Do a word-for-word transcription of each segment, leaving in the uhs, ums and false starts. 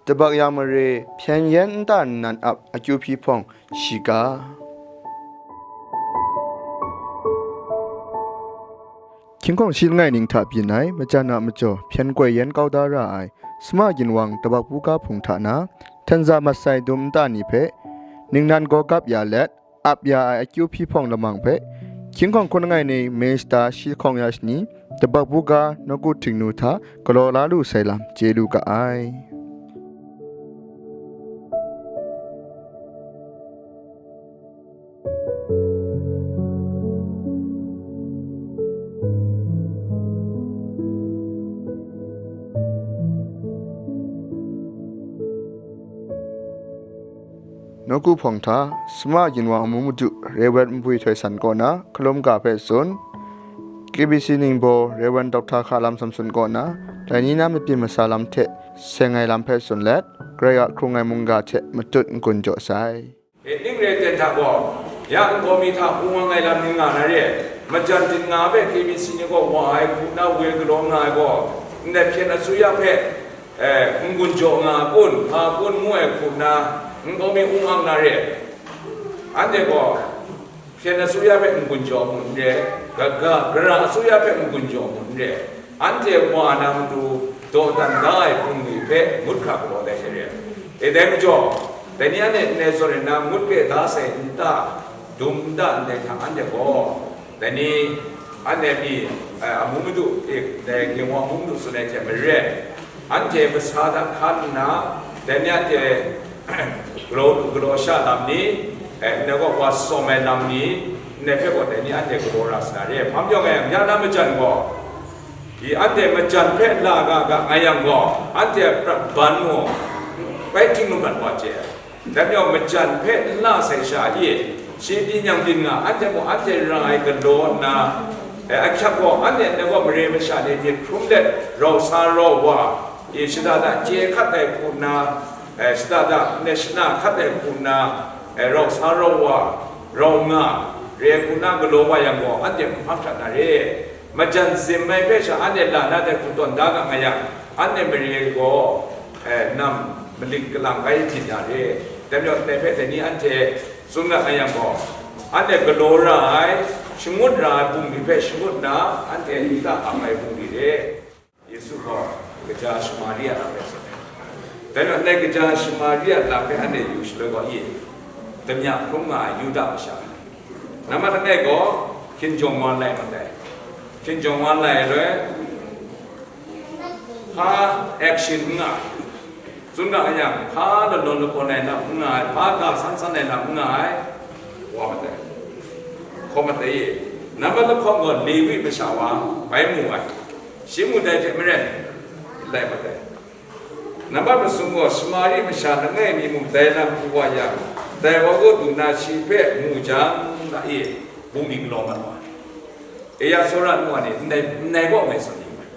Tabak ya mare, hpyen yen nta nnan ap akyu hpyi hpawng shiga. Hkying hkawng shi langai ning hta byin ai majan a majaw hpyen koi yen kau da ra ai, sama ginwang tabak buga hpung hta na, htenza mat sai dum nta ni hpe ningnan gaw gap ya let, ap ya ai akyu hpyi hpawng lamang hpe, hkying hkawng hkun langai ning May shata shi lahkawng ya shani, tabak buga nawku htingnu hta galaw la lu sai lam chye lu ga ai. Nawku hpawng hta, sama ginwang amu madu, Rev. Npui Htoi San kaw na, hkalum ga hpe tsun, K B C Ningbaw, Rev. Doctor Hka Lam Samson kaw na, dai ni na mabyin masa lam hte seng ai lam hpe tsun let, Karai a hkrung ai mungga hte matut n-gun jaw sai. E, ning re ten hta gaw, ya nkau mi hta hpung wang ai lam ni nga na re, majan ding nga hpe K B C ni gaw wa ai hku na woi galaw nga ai gaw, ndai hpyen asuya hpe, e, n-gun jaw nga kun, hpa kun ngu ai hku na, nkau mi hpung ang na re. Anhte gaw, hpyen asuya hpe n-gun jaw mu n re, ga, ga, gara asuya hpe n-gun jaw mu n re, anhte wa na matu dawdan da ai bungli hpe ngut hkra galaw dai hte re. E dai majaw, dai ni anhte ndai zawn e na ngut pe da sai nta, dum nta ndai hta anhte gaw, dai ni anhte pyi, eh, amu madu, eh, dai ginwang amu madu tsun ai hte maren, anhte masa hta hkan nna, dai ni anhte galaw lu galaw sha lam ni, eh, ndai gaw wa sawm ai lam ni, ndai hpe gaw dai ni anhte galaw ra sa na re. Hpa majaw nga yang, ya na majan gaw, i anhte majan hpe la ga ga nga yang gaw, anhte a prat ban mung bai htingnu mat wa chye ai. Dai majaw, majan hpe n la sai sha i, shi byin yang byin nga, anhte mung anhte ra ai galaw nna, eh, ahkyak gaw, anhte ndai gaw mare masha ni myit hkrum let rau sa rau wa, i shada da chye hkat ai hku nna, eh, shada da ndai shana hkat ai hku nna, eh, rau sa rau wa, rau nga, re ai hku nna galaw wa yang gaw, anhte nhpang hkrat na re. Majan zim ai hpe sha anhte la na dai hku tawn da ga nga yang, anhte mare gaw, eh, nam maling kalang bai byin ya re. Dai majaw, ndai hpe dai ni anhte tsun ra nga yang gaw, anhte galaw ra ai, shangut ra ai bungli hpe shangut nna, anhte nta ang ai bungli re. Yesu gaw kaja Samaria lam rai tsun ai. Dai majaw, ndai kaja Samaria lam hpe anhte yu shaloi gaw, i, damya hkrum nga ai Yuda masha, nambat langai gaw, hkinjawng wa lai mat ai. Hkinjawng wa lai ai loi, hpa action n nga ai, tsun ga yang, hpa lalawn lakawn ai lam n nga ai, hpa ga san san ai lam n nga ai, wa mat ai, hkawm mat ai. Nambat lahkawng gaw Lewi masha wa bai mu ai, shi mu dai hte maren, lai mat ai. Nambat masum gaw Samari masha langai mi mung dai lam pru wa yang, dai wa kaw du na shi hpe mu jang, da e, bungli galaw mat wa ai. E ya tsawra nu wa ni, ndai, ndai gaw ngai tsun ni ai.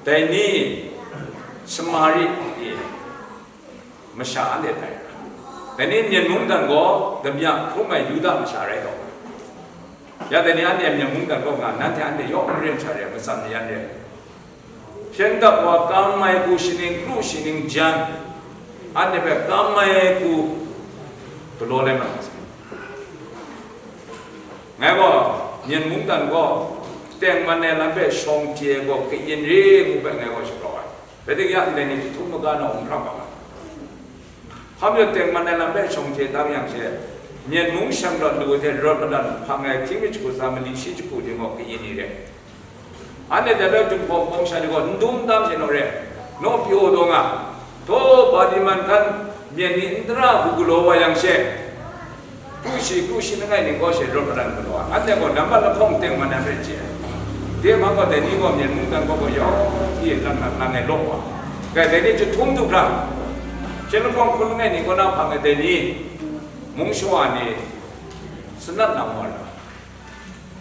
Dai ni, Samari e, masha anhte tai ra. Dai ni, Myen mungdan gaw damya hkrum ai Yuda masha rai taw, ya dai ni anhte Myen mungdan kaw nga, nanhte anhte yawng maren sha re, matsan mayan re. Hpyen dap wa kam ai hku shaning kru shaning jan, anhte hpe kam ai hku galaw lai mat ga sai. Ngai gaw, Myen mungdan gaw, tengman ai lam hpe shawng chye gaw, kayin re ngu hpe ngai gaw shagrau ai. Rai timung, ndai ni jahtum maga na hkrum hkram nga ai. Hpa majaw, tengman ai lam hpe shawng chye tam yang she, Myen mung shang rawt lu ai hte rawt madan hpang ai hkying mi jahku tsa mali shi jahku ni gaw kayin ni re. Anhte dai bai Jinghpaw Wunpawng sha ni gaw n dum n tam she naw re, naw pyaw taw nga, htaw Badiman hkan myen ni n tara hku galaw wa yang she, kru shi, kru shi langai ning gaw she rawt madan galaw ai. Anhte gaw nambat lahkawng tengman ai hpe chye ai. Dai hpang gaw dai ni gaw Myen mungdan gaw gaw yawng hpyi lang lang lang e law wa. Kai dai ni jahtum du hkra, hpyen lahkawng hkun langai ning kaw na hpang e dai ni, mung shawa ni, sanat lang wa ra.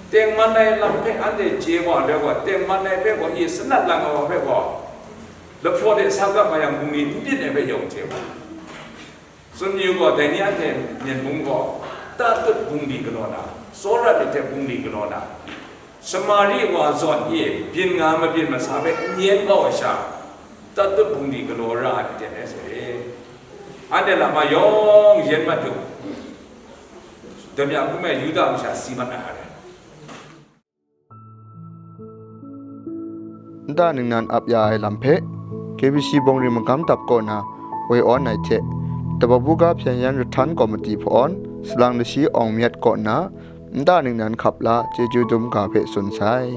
Tengman ai lam hpe anhte chye wa ai gaw, tengman ai hpe gaw, i sanat lang ai wa hpe gaw, lahpraw de sa ga ma yang, bungli n byin ai hpe yawng chye wa. Tsun yu gaw, dai ni anhte Myen mung gaw, tatut bungli galaw na, Tsawra myit hte bungli galaw na, Samari wa zawn e byin nga mabyin masa hpe n yen kau ai sha, tatut bungli galaw ra ai myit dai sai. Anhte lama yawng yen mat u, damya hkrum ai Yuda masha si mat na a rai. Nta ningnan ap ya ai lam hpe, K B C bawng ring magam dap kaw na woi awn ai hte, Tabak buga hpyen yan rahtan komiti hpawn salang lashi awng myat kaw nna, nta ningnan hkap la chyeju dum ga hpe tsun sai.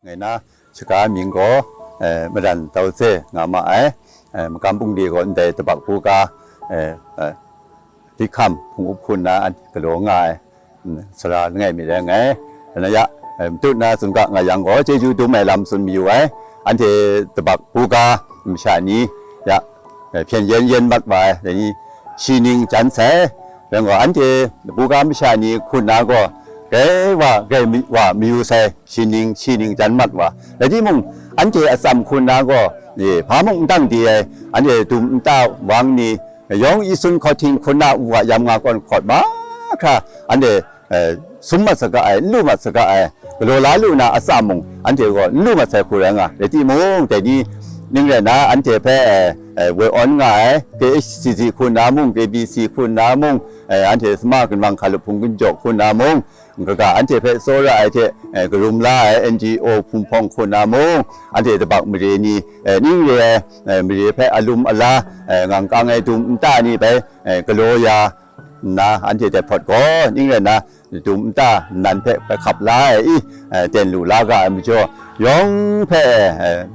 Ngai na shaga mying gaw, eh, Madan Tau Ze nga ma ai. Eh, magam bungli gaw ndai Tabak buga, eh, eh, Hkam hpung up hku nna galaw nga ai, mm, sara langai mi rai nngai. Dai na ya, eh, matut na tsun ga nga yang gaw, chyeju dum ai lam tsun mayu ai. Anhte Tabak buga masha ni ya, eh, hpyen yen yen mat wa ai, dai ni shi ning jan sai. Rai gaw, anhte buga masha ni hku nna gaw, grai wa, grai mi-, wa mayu sai, shi ning, shi ning jan mat wa. Rai timung, anhte atsam hku nna gaw, e, hpa mung n dang di ai, anhte dum nta wang ni, yawng Eastern Court hting hku nna wu a yam nga kawn hkawt mahkra, anhte, eh, sum mat saga ai, n lu mat saga ai, galaw la lu na atsam mung, anhte gaw n lu mat sai hku rai nga. Rai timung, dai ni ning rai nna, anhte hpe, eh, eh, woi awn nga ai, K H C C hku nna mung, K B C hku nna mung, eh, anhte sama ginwang hkalup hpung ginjaw hku nna mung, kaga anhte hpe tsawra ai hte, eh, karum la ai N G O hpung hpawng hku nna mung, anhte Tabak mare ni, eh, ning re ai, eh, mare hpe alum ala, eh, ngang kang ai dum nta ni bai, eh, galaw ya nna, anhte dai hpawt gaw, ning rai nna, dum nta nnan hpe bai hkap la ai i, eh, ten lu la ga ai majaw, yawng hpe, eh,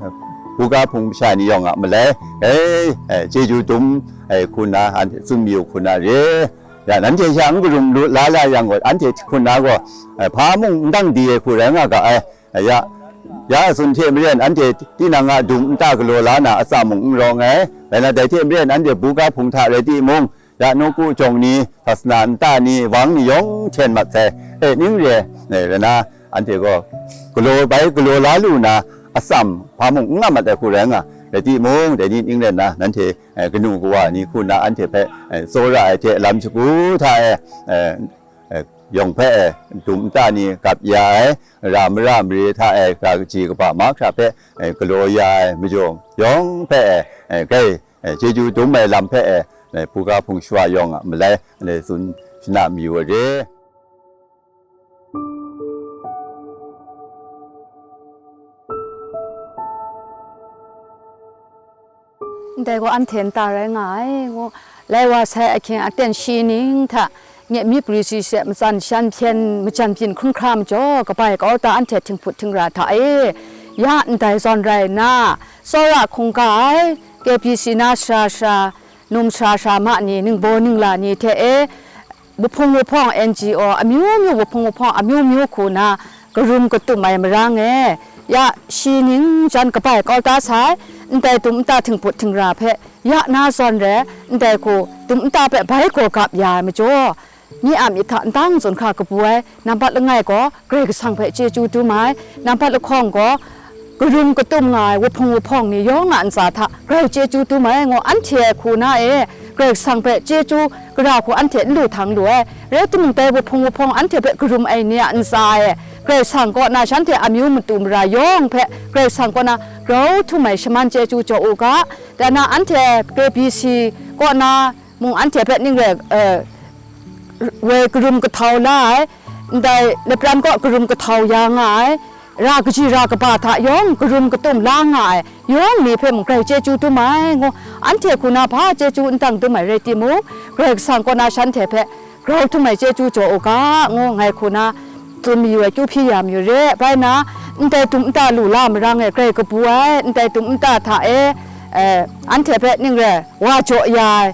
buga hpung masha ni yawng a malai, eh, eh, chyeju dum, eh, hku nna, anhte tsun mayu hku nna re. Ya, nanhte sha n karum lu la la yang gaw, anhte hku nna gaw, eh, hpa mung n dang di ai hku rai nga ga ai. Eh, ya, ya tsun hte maren, anhte tinang a dum nta galaw la na atsam mung n rawng ai. Rai na, dai hte maren, anhte buga hpung hta rai timung, ya nawku jawng ni, sasana nta ni, wang ni yawng hten mat sai. E, ning re, e, rai na, anhte gaw galaw bai galaw la lu na atsam hpa mung n nga mat ai hku rai nga, rai timung, dai ni ning rai nna, nanhte, e, kanu kawa ni hku nna anhte hpe, e, tsawra ai hte lam shagu hta e, e, e, yawng hpe, e, dum nta ni gap ya ai, ra mara mare hta e, ra kaji kaba mahkra hpe, e, galaw ya ai majaw, yawng hpe, e, e, grai, e, chyeju dum ai lam hpe, e, e, buga hpung shawa yawng a malai, e, tsun shana mayu ai re. Ndai gaw anhte nta rai nga ai, ngu, lai wa sai ahkying aten shi ning hta, nye mi pri si se matsan shan hpyen majan byin hkrum hkra majaw, kabai kau da anhte htinghput htingra hta e, ya ndai zawn rai nna, tsawra hkungga ai, K B C na sara sara, num sara sara ma ni, ningbaw ningla ni hte e, wuhpung wuhpawng N G O amyu myu, wuhpung wuhpawng amyu myu hku na karum katum ai marang e, ya shi ning jan kabai kau da sai, ndai dum nta htingput htingra hpe ya na zawn re, ndai hku dum nta hpe bai gaw gap ya ai majaw, myi a myit hta n dang zawn hkra kabu ai, nambat langai gaw Karai Kasang hpe chyeju dum ai, nambat lahkawng gaw karum katum nga ai wuhpung wuhpawng ni yawng a ntsa hta grai chyeju dum ai, ngu anhte ai hku na e, Karai Kasang hpe chyeju gara hku anhte n lu htang lu ai, rai timung dai wuhpung wuhpawng anhte hpe karum ai ni a ntsa e, Karai Kasang kaw na shanhte amyu matu mara yawng hpe Karai Kasang kaw na grau htum ai shaman chyeju jaw u ga, dai na anhte K B C kaw na mung anhte hpe ning rai, eh, woi karum kahtau la ai, ndai lapran kaw karum kahtau ya nga ai, ra kaji ra kaba hta yawng karum katum la nga ai, yawng ni hpe mung grai chyeju dum ai, ngu, anhte hku na hpa chyeju n dang dum ai rai timung, Karai Kasang kaw na shanhte hpe grau htum ai chyeju jaw u ga, ngu, ngai hku na tsun mayu ai, kyu hpyi ya mayu re, bai na, ndai dum nta lu la marang e grai kabu ai, ndai dum nta hta e, eh, anhte hpe ning rai wa jaw ya ai,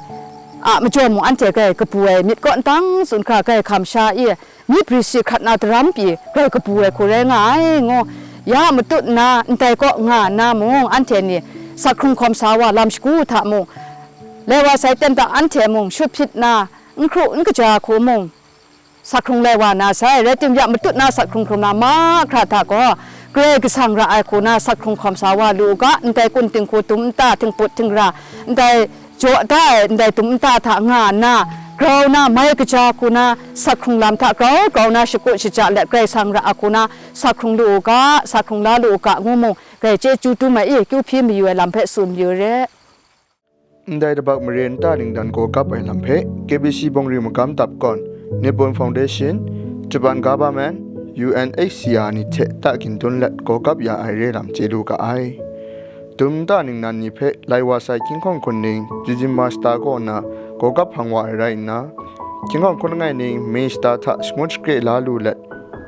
a majaw mung anhte grai kabu ai myit kaw ntang tsun hkra grai hkam sha i, myi pri si hkrat na daram pyi grai kabu ai hku rai nga ai, ngu ya matut nna ndai kaw nga nna mung anhte ni sak hkrung hkawm sa wa lam shagu hta mung, lai wa sai ten ta anhte mung shut hpyit na, n hkru n kaja hku mung, sak hkrung lai wa na sai, rai timung ya matut na sak hkrung hkrum na mahkra hta gaw, Karai Kasang ra ai hku na sak hkrung hkawm sa wa lu u ga, ndai kun dinghku dum nta, htingput htingra, ndai jaw da ai ndai dum nta hta nga nna, grau na mai kaja hku na sak hkrung lam hta grau grau na shakut shaja let Karai Kasang ra ai hku na sak hkrung lu u ga, sak hkrung la lu u ga, ngu mung grai chyeju dum ai i, kyu hpyi mayu ai lam hpe tsun mayu re. Ndai dabak mare nta ningnan gaw kap ai lam hpe K B C bungri magam dap kawn, Nippon Foundation, Japan Government, U N H C R ni hte ta gindun let gaw kap ya ai re lam chye lu ga ai. Dum nta ningnan ni hpe lai wa sai hkying hkawng hkun ning Jijin Masta kaw na gaw kap hpang wa ai rai nna, hkying hkawng hkun langai ning Masta hta shangut shakre la lu let,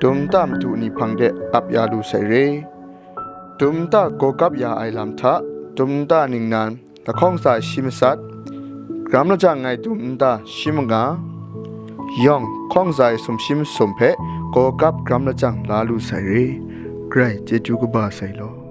dum nta madu ni hpang de ap ya lu sai re. Dum nta gaw kap ya ai lam hta, dum nta ningnan, lahkawng tsa shi masat, gram lajang ai dum nta shi manga, yawng hkawng tsa sumshi masum hpe gaw kap gram lajang la lu sai re. Grai chyeju kaba sai law.